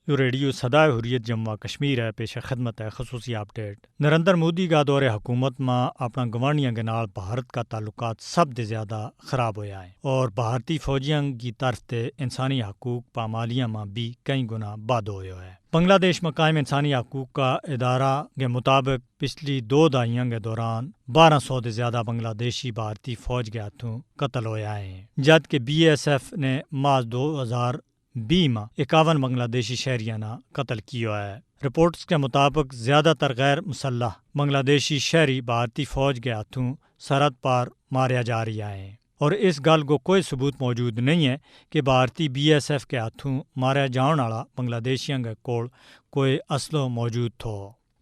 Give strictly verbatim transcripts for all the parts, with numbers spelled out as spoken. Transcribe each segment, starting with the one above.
یوہ ریڈیو سدا حریت جموں و کشمیر ہے، پیش خدمت ہے خصوصی اپڈیٹ۔ نریندر مودی کا دور حکومت ما اپنا گوانڈیاں کے نال بھارت کا تعلقات سب دے زیادہ خراب ہویا ہے، اور بھارتی فوجیاں کی طرف تے انسانی حقوق پامالیاں ما بھی کئی گنا بد ہویا ہے۔ بنگلہ دیش ما قائم انسانی حقوق کا ادارہ کے مطابق پچھلی دو دہائیاں کے دوران بارہ سو دے زیادہ بنگلہ دیشی بھارتی فوج کے ہاتھوں قتل ہویا ہیں، جد کہ بی ایس ایف نے ماس دو ہزار بیس ما اکاون بنگلہ دیشی شہریاں نا قتل کیو ہے۔ رپورٹس کے مطابق زیادہ تر غیر مسلح بنگلہ دیشی شہری بھارتی فوج کے ہاتھوں سرحد پر ماریا جا رہی ہیں، اور اس گل کو کوئی ثبوت موجود نہیں ہے کہ بھارتی بی ایس ایف کے ہاتھوں ماریا جاؤن والا بنگلہ دیشیاں کے کول کوئی اسلحو موجود تھو۔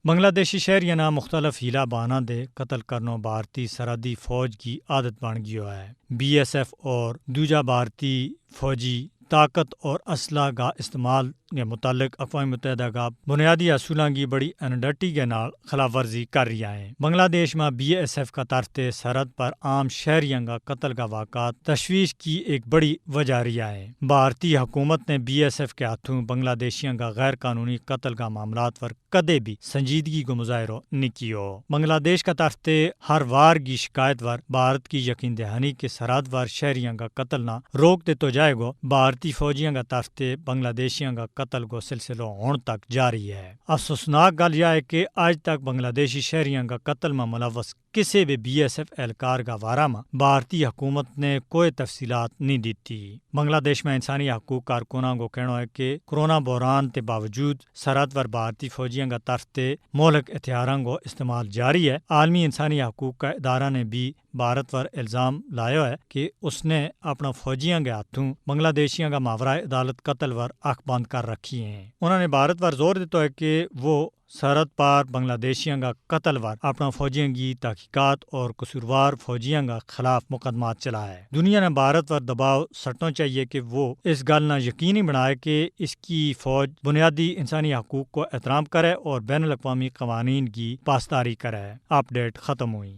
بنگلہ دیشی شہریاں نا مختلف ہیلا بہانہ دے قتل کرنو بھارتی سرحدی فوج کی عادت بن گیو ہے۔ بی ایس ایف اور دوجہ بھارتی فوجی طاقت اور اسلحہ کا استعمال کے متعلق اقوام متحدہ کا بنیادی اصولاں کی بڑی انڈٹی کے نال خلاف ورزی کر رہیا ہیں۔ بنگلہ دیش ما بی ایس ایف کا طرف تے سرحد پر عام شہریاں کا قتل کا واقعات تشویش کی ایک بڑی وجہ رہیا ہیں۔ بھارتی حکومت نے بی ایس ایف کے ہاتھوں بنگلہ دیشیاں کا غیر قانونی قتل کا معاملات پر کدے بھی سنجیدگی کو مظاہرو نہیں کیو۔ بنگلہ دیش کا طرف تے ہر وار کی شکایت پر بھارت کی یقین دہانی کے سرحد پر شہریاں کا قتل نہ روک دیتو جائے گو۔ بھارتی فوجیاں کا طرف تے بنگلہ دیشیاں کا قتل کو سلسلو ہن تک جاری ہے۔ افسوسناک گل یا ہے کہ اج تک بنگلہ دیشی شہریاں کا قتل ما ملوث کسے بھی بی ایس ایف اہلکار کا وارا ما بھارتی حکومت نے کوئی تفصیلات نہیں دیتی۔ بنگلہ دیش ما انسانی حقوق کارکناں کو کہنو ہے کہ کرونا بحران تے باوجود سرحد پر بھارتی فوجیاں کا طرف تے مہلک ہتھیاراں کو استعمال جاری ہے۔ عالمی انسانی حقوق کا ادارہ نے بھی بھارت پر الزام لایو ہے کہ اس نے اپنا فوجیاں کے ہاتھوں بنگلہ دیشیاں کا ماورائے عدالت قتل پر اکھ بند کر رکھی ہیں۔ انہوں نے بھارت پر زور دیتا ہے کہ وہ سرحد پر بنگلہ دیشیاں کا قتل پر اپنا فوجیاں کی تحقیقات اور قصوروار فوجیاں کا خلاف مقدمات چلا ہے۔ دنیا نے بھارت پر دباؤ سٹنو چاہیے کہ وہ اس گل نا یقینی بنائے کہ اس کی فوج بنیادی انسانی حقوق کو احترام کرے اور بین الاقوامی قوانین کی پاسداری کرے۔ اپڈیٹ ختم ہوئی۔